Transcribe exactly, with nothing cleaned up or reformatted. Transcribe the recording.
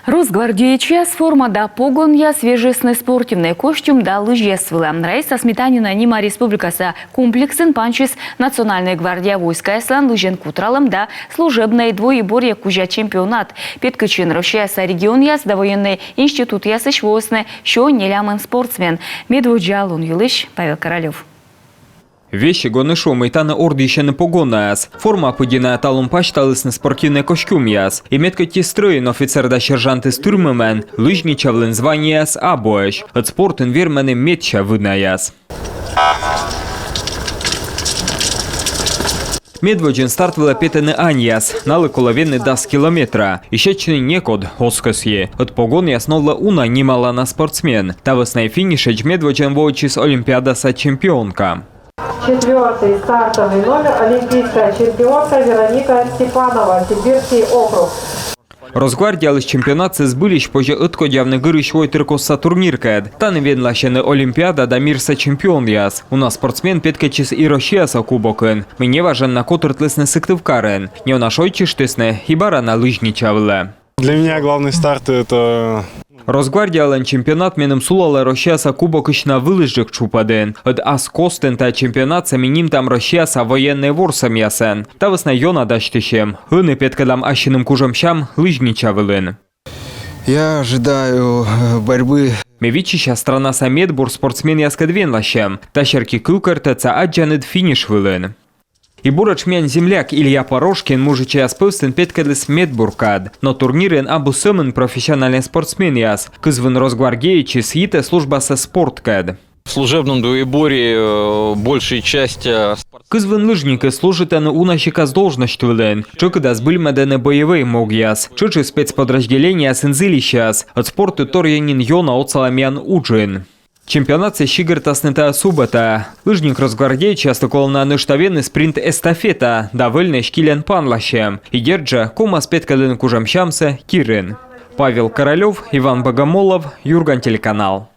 Росгвардеецъяс форма да погонъяс вежисны спортивнӧй костюм да лызьяс вылӧ. Раиса Сметанина нима республикаса комплексын пансис Национальнӧй гвардия войскаяслӧн лызьӧн кутралӧм да служебнӧй двоеборье кузя чемпионат. Петкӧдчыны Россияса регионъяс да военнӧй институтъясысь воисны сё нелямын спортсмен. Медводдза лун йылысь Павел Королёв. Весиг он и шуӧ, мый тані ордйысьӧны погонаяс. Форма пыдди найӧ талун пасьталісны спортивнӧй костюмъяс. И мед кӧть и стрӧйын офицер да сержантыс тырмымӧн, лыжничавлӧн званиеяс абуӧсь. Ӧд спортын вермӧны медся вынаяс. Медводзын старт вылӧ петӧны аньяс. Налы колӧ венны дас километра. И сетчыны некод оз кӧсйы. Ӧд погонъяс новлӧ уна нималана спортсмен. Та вӧсна и финишӧдз медводзын воӧдчис Олимпиадаса чемпионка. Четвёртый стартовый номер, олимпийская чемпионка Вероника Степанова, Сибирский округ. Росгвардиялысь чемпионатсӧ збыльысь позьӧ ӧткодявны гырысь войтыркостса турниркӧд. Тані венласьӧны Олимпиада да мирса чемпионъяс. Уна спортсмен петкӧдчис и Россияса кубокын, мый неважӧн на котыртлісны Сыктывкарын. Неуна шойччыштісны и бара на лыжничавлӧ. Для меня главный старт — это... Росгвардиялӧн чемпионат меным сулалӧ Россияса кубокысь на вылысджык тшупӧдын. Ӧд ас костын та чемпионатсӧ ми нимтам Россияса военнӧй ворсӧмъясӧн. Та вӧсна ёна дасьтысим. Ӧні петкӧдам ассьыным кужӧмсям лыжничавлын. Я ожидаю, э, борьбы. Ме виччыся странаса медбур спортсменъяскӧд венласьӧм. Та серти кывкӧртӧдса аддзаныд финиш вылын. И буретш миян земляк Илья Порошкин мужичӧйяс пӧвстын петкӧдліс медбур кад. Но турнирын абу сӧмын профессиональнӧй спортсменъяс. Кызвын росгвардеецыс йитӧ службасӧ спорткӧд. В служебном двоеборье, э, большая часть, э, спорт- Кызвын лыжникыс служитӧны уна сикас должность вылын. Тшӧкыда збыльмӧдӧны боевӧй могъяс. Тшӧтш и спецподразделениеясын зільысьяс. Ӧд спорт торйӧн нин ёна отсалӧ миян уджын. Чемпионатсӧ сигӧртасны тайӧ субӧтаӧ. Лыжник росгвардеецъяслы колӧ на нӧшта венны спринт-эстафета да вӧльнӧй стильӧн панласьӧм. И дерт жӧ, ковмас петкӧдлыны кужӧмсямсӧ тирын. Павел Королёв, Иван Богомолов, «Юрган» телеканал.